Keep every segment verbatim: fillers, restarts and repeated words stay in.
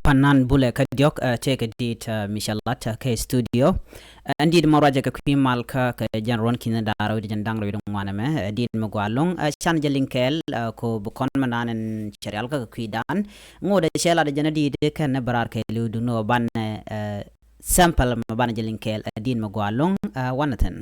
Panan Bulɛ Kä Diɔ̱k, ɛ, tëëkɛ dit, ɛ, mi cɛ lat, ɛ, kɛ studio. Ɛ, ɛn dit mɔ ruacɛ kɛ kui̱ mal kä kɛ jɛn ruɔ̱n ki̱n da̱rä wi̱cdɛ jɛn da̱ŋ rɛw wi̱cdɛ ŋuan ɛmɛ, ɛ, dit mi gɔaa ɛlɔ̱ŋ, ɛ, canɛ jɛ liŋ kɛɛl, ɛ, kɔ bi kɔn mɛ naan ɛn cɛ rial kä kɛ kui̱dan. Ŋot ɛ cɛ lat ɛ jɛn ɛ dit kɛn ɛ bɛ raar kɛɛliw duŋni ɣöö banɛ, ɛ, sample mɛ banɛ jɛ liŋ kɛɛl, ɛ, dit mi gɔaa ɛlɔ̱ŋ, ɛ, wanɛ thi̱n.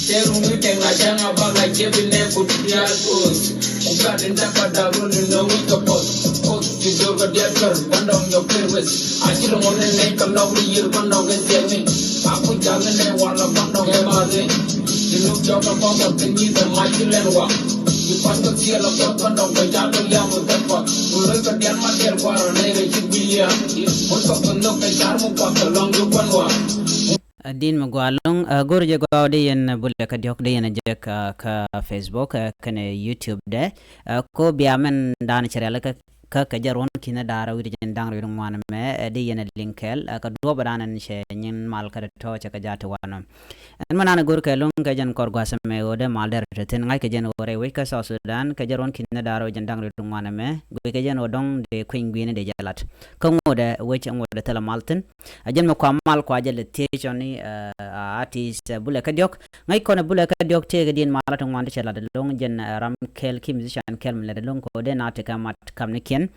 Teru mi teng a cang a bak a jiebi ne ku dial us. Ku gat in daka daru ni no wi ka pos. Pos ti dor ka dial kar bandong yo kir wes. A ci lo mo ne ne ka log ri yir bandong ke siemi. A ku jam ne wala bandong ke ma de. Di nuk jok a bak a tin yi da ma ci len wa. Di pan ka tiel a bak bandong ke jam a liam a bak. Ku lo ka dial ma dial kwa ra ne re ci bi ya. Mun ka bandong ke jar mu bak a long du pan wa. Ɛ, din mi gɔaa ɛlɔ̱ŋ, ɛ, go̱r jɛ gɔaa di yɛn, ɛ, Bulɛ Kä Diɔ̱k di yɛn ɛ jek, ɛ, kä Facebook, ɛ, kɛnɛ YouTube dɛ. Ɛ, ko bia mɛn dan cɛ rial kä, kä kɛ jɛ ruɔ̱n ki̱n da̱rä wi̱cdɛ jɛn da̱ŋ rɛw wi̱cdɛ ŋuan ɛmɛ, ɛ, di yɛn ɛ liŋ kɛɛl, ɛ, kä duɔ̱ɔ̱p dan ɛn cɛ nyin mal kä tɔ̱ cɛ kɛ ja̱ ti wanɔ. Ɛn mɛ nan go̱r kɛ ɛlɔ̱ŋ kɛ jɛn kɔr gua̱a̱th ɛmɛ ɣöö dee mal dɛr te thi̱n ŋa̱ckɛ jɛn ɣöö rɛy wec kä South Sudan, kɛ jɛ ruɔ̱n ki̱n da̱rä wi̱cdɛ jɛn da̱ŋ rɛw wi̱cdɛ ŋuan ɛmɛ, guic kɛ jɛn ɣöö dɔ̱ŋ dee kui̱ny gui̱ni dee jɛ lat. Kä ŋot ɛ wec ŋot ɛ thilɛ mal thi̱n. A jɛn mi kua mal kua jɛ lɛ thiec ɔni, ɛ, a artist, ɛ, Bulɛ Kä Diɔ̱k. Ŋäc kɔn ɛ Bulɛ Kä Diɔ̱k tëëkɛ diɛn mal a ti ŋuan ti cɛ lat ɛlɔ̱ŋ jɛn, ɛ, ram kɛl ki musician kɛl mi lɛt ɛlɔ̱ŋ kɛ ɣöö dee na tekɛ mat kamnikiɛn.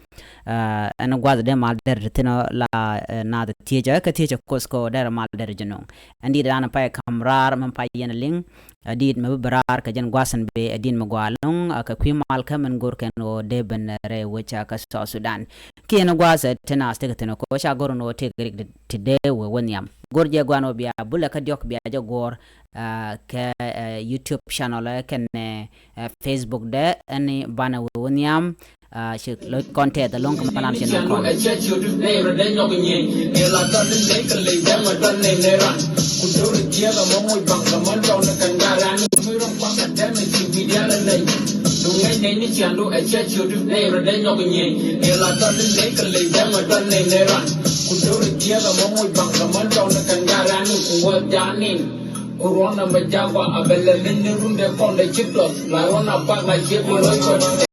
Ɛ, ɛn gua̱th dee mal dɛr ti thi̱n ɔ la, ɛ, naath thiec ɛ kɛ thiec ɛ koth kɛ ɣöö dee mal dɛr ji̱ nɔŋ. Ɛn di̱t dan pay kam raar mɛn pay yɛn ɛ liŋ. Ɛ di̱t mɛ bi bɛ raar kɛ jɛn gua̱a̱th ɛn bee ɛ di̱t mɛ gɔaa ɛlɔ̱ŋ, ɛ, kɛ kui̱ mal kä mɛn go̱r kɛn ɣöö dee ben rɛy wec, ɛ, kä South Sudan. Kiɛn gua̱a̱th ɛ te naath tekɛ thi̱n ɛ koc a go̱r ɛn ɣöö tekɛ rik ti dee wee wä nhiam. Go̱r jɛ gua̱a̱n ɣöö bia Bulɛ Kä Diɔ̱k bia jɛ guɔ̱ɔ̱r, ɛ, kɛ, ɛ, YouTube channel, ɛ, kɛnɛ, ɛ, Facebook dɛ ɛn banɛ wee wä nhiam. Aa, ci lo̱c kɔn tɛth ɛlɔ̱ŋ kɛ mɛ nan cɛ nɔŋ kɔn. Ku ruɔn na mɛ jagwa a bɛ lɛ leny ni run dee kɔn dee ci dɔth la ruɔn a bak la ciek mi lo̱c kɔn.